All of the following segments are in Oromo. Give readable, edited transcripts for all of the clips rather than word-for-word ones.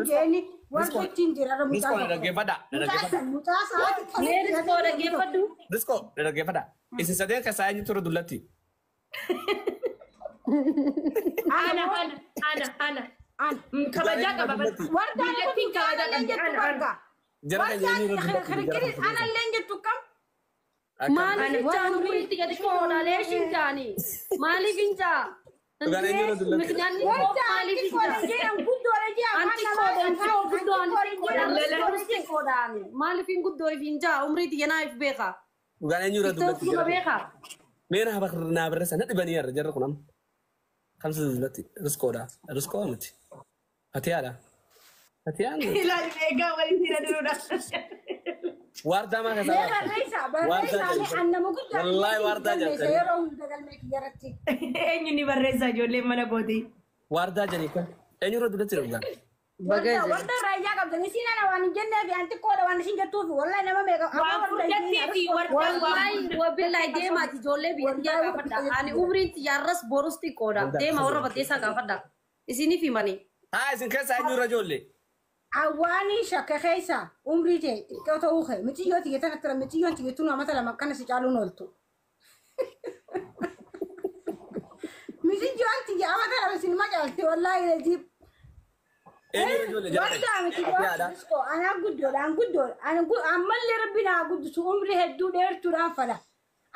siin jeeni warqittiin jira irra mucaa Riskoo na tokko. dhaggeeffadha. Na dhaggeeffadha. Mucaa sa'aatii Mee riskoo dhaggeeffadhu. Riskoo na dhaggeeffadha. Isin sadeen keessaa eenyu ture dullatti? Ana ana ana ana. Kabajaa qaba. Wardaan Biyyattiin kabajaa analleen qabdi. jettu Ana ana. barga. Jara kan eenyu irra dullatti? Kirkiri analleen jettu kam? Maaliif hin jaan umriitti gadi qoodaalee hin jaani? Maaliif hin jaa? Dhugaan eenyu irra dullatti? Miknyaanni koo Wardaan maaliif hin xiqqoodha jaa? jedhan guddoodha jee afaan Anti namaa qoodaan afaan guddoo anti qoodaan xiqqoodha. qoodaan maaliif hin guddoo if hin jaa umriitti yenaa if beeka. Dhugaan eenyu irra dullatti? Tiktookii ma beeka. Mee naa barreessa na dhibanii har'a jarri kun amma. Kamsa dullatti? Riskoodha. Riskoo miti. Fatiyaadha. Fatiyaan Ilaali eegaa waliin hira duruudha. waardaa maa keessaa Mee baafte? barreessa barreessa mee an nama guddaa Wallaahi waardaa galmeessa jaallatanii. yeroo hunda galmee kiyyarratti. Eenyu ni barreessa ijoolleen mana kooti. Waardaa jedhanii kan eenyu irra dullatti dhugaan? Baga Warda raayyaa qabdan isin ana waan hin jenneef an xiqqoodha waan isin jettuuf wallahi nama meeqa Waan furdattii fi warda waan Wallahi wabillahi deemaati ijoollee biyya tiyyaa gaafadha. Ani umriin tiyyaarras borus xiqqoodha. Deema warra baddeessaa gaafadha. Isiniif himani. Haa isin keessaa eenyu irra ijoollee? Awwaani shakka keessa umrii ta'e xiqqoo ta'uu kee miciyyoo tiyya tana tura miciyyoon tiyya tunu amata lama akkana si caaluun ooltu. Miciyyoon tiyya amata lama sin macaalte wallaahi rajiib. Eenyu irra ijoollee jara Wardaa miti Fatiyaadha. anaa guddoodha an guddoodha ammallee rabbi naa guddisu umrii hedduu dheertuudhaan fala.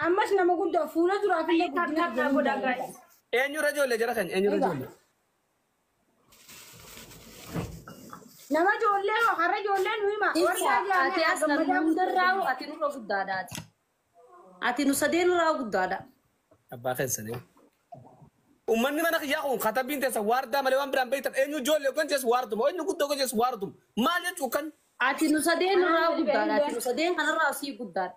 Ammas nama guddoo fuula duraaf illee guddina Tap tap godhaa guys. Eenyu irra ijoollee jara kan eenyu irra ijoollee? Nama ijoollee hoo har'a ijoollee nu hima. Wardaa Ati jaamee aslan gammadaa hundarraa ati nurra guddaadha ati. Ati nu sadeenurraa guddaadha. Abbaa keessanii. Uummanni mana kiyyaa kun katabbiin teessa waardaa malee waan biraan beektan eenyu ijoollee yookaan jees waarduma eenyu guddoo yookaan jees waarduma maal jechuu kan Ati nu sadeenurraa guddaadha. Ati nu sadeen kanarraa sii guddaadha.